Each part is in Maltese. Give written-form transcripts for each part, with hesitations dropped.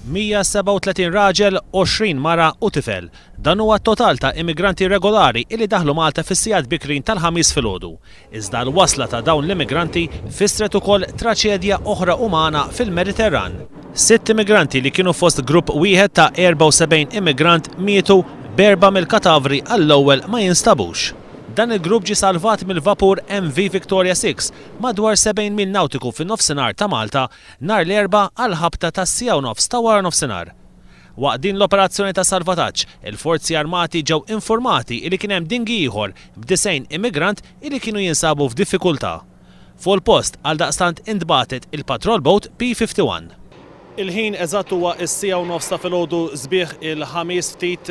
137 raġel, 20 mara u tifel. Dan huwa t-total ta' immigranti irregolari illi daħlu Malta fis-sigħat bikrin tal-Ħamis filgħodu. Iżda l-wasla ta' dawn l-immigranti fissret ukoll traċedja oħra umana fil-Mediterran. Sitt immigranti li kienu fost grupp wieħed ta' 74 immigrant mietu b'erba' mill-katavri għall-ewwel ma jinstabux. Dan il-grupp ġie salvat mill-vapur MV Victoria 6 madwar 70 mil nawtiku fin-nofsinhar ta' Malta nhar l-Erbgħa għall-ħabta tas-siegħa u nofs ta' waranofsinhar. Waqt din l-operazzjoni ta' salvataġġ, il-Forzi Armati ġew infurmati li kien hemm dinghy ieħor b' 90 immigrant li kienu jinsabu f'diffikultà. Fuq il-post għaldaqstant intbagħtet il-patrol boat P-51. Il-ħin eżatt huwa s-siegħa u nofs ta' filgħodu sbieħ il-Ħamis ftit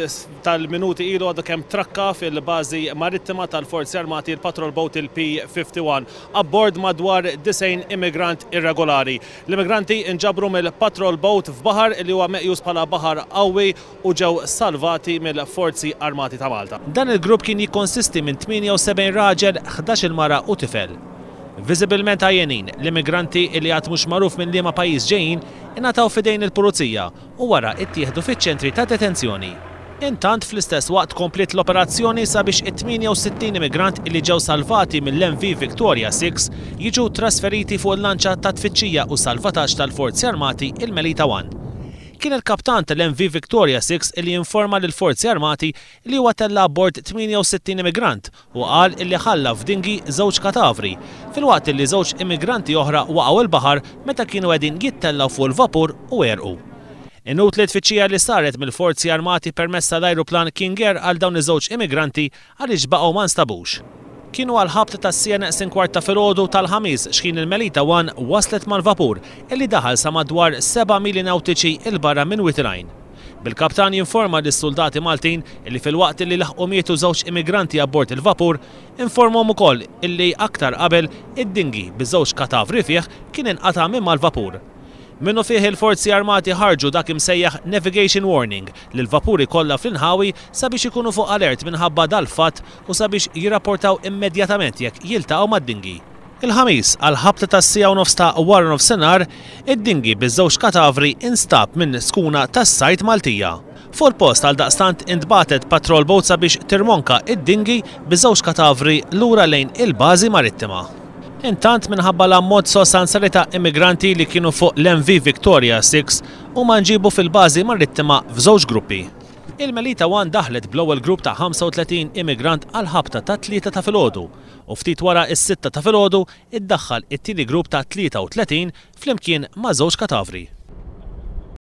tal-minuti ilu għadu kemm trakka fil-bażi marittima tal-Forzi Armati l-patrol boat il-P-51. Abbord madwar 90 immigrant irregolari. L-immigranti nġabru mill-patrol boat f'baħar li huwa meqjus bħala baħar qawwi u ġew salvati mill-Forzi Armati ta' Malta. Dan il-grupp kien jikkonsisti minn 78 raġel, 11-il mara u tifel. Viżibilment għajjenin, l-immigranti li għad mhux magħruf minn liema pajjiż ġejjin ingħataw f'idejn il-pulizija u wara ttieħdu fiċ-ċentri ta' detenzjoni. Intant fl-istess waqt kompliet l-operazzjoni sabiex it-68 immigrant li ġew salvati mill-MV Victoria 6 jiġu trasferiti fuq il-lanċa ta' tfittxija u salvataġġ tal-Forzi Armati il-Melita One. Kien il-kaptan tal-MV Victoria 6 li informa lill-Forzi Armati li huwa tella' abbord 68 immigrant u qal illi ħalla f'dinghy żewġ katavri, filwaqt illi żewġ immigranti oħra waqgħu l-baħar meta kienu qegħdin jittellgħu fuq il-vapur u għerqu. Inutli t-tfittxija li saret mill-Forzi Armati permezz tal-ajruplan King Air għal dawn iż-żewġ immigranti għaliex baqgħu ma nstabux. Kienu għall-ħabta tas-siegħa neqsin kwart ta' filgħodu tal-Ħamis x'ħin il-Melita One waslet mal-vapur illi daħal sa madwar seba' mili nawtiċi 'l barra minn Wied il-Għajn. Bil-kaptan jinforma lis-suldati Maltin illi filwaqt illi laħqu mietu żewġ immigranti abbord il-vapur, informhom ukoll illi aktar qabel id-dinghy biż-żewġ katavri fih kien inqata' minn mal-vapur. Minnufih il-Forzi Armati ħarġu dak imsejjaħ navigation warning lill-vapuri kollha fl-inħawi sabiex ikunu fuq alert minħabba dal-fatt u sabiex jirrapportaw immedjatament jekk jiltaqgħu mad-dinghy. Il-Ħamis, għall-ħabta tas-siegħa u nofs ta' waranofsinhar, id-dinghy biż-żewġ katavri instab minn skuna tas-sajd Maltija. Fuq il-post għaldaqstant intbagħtet patrol boat sabiex tirmonka id-dinghy biż-żewġ katavri lura lejn il-bażi marittima. Intant minħabba l-ammont sostanzjali ta' immigranti li kienu fuq l-MV Victoria 6 huma nġiebu fil-bażi marittima f'żewġ gruppi. Il-Melita One daħlet bl-ewwel grupp ta' 35 immigrant għall-ħabta tat-tlieta ta' filgħodu u ftit wara s-sitta ta' filgħodu iddaħħal it-tieni grupp ta' 33 flimkien ma' żewġ katavri.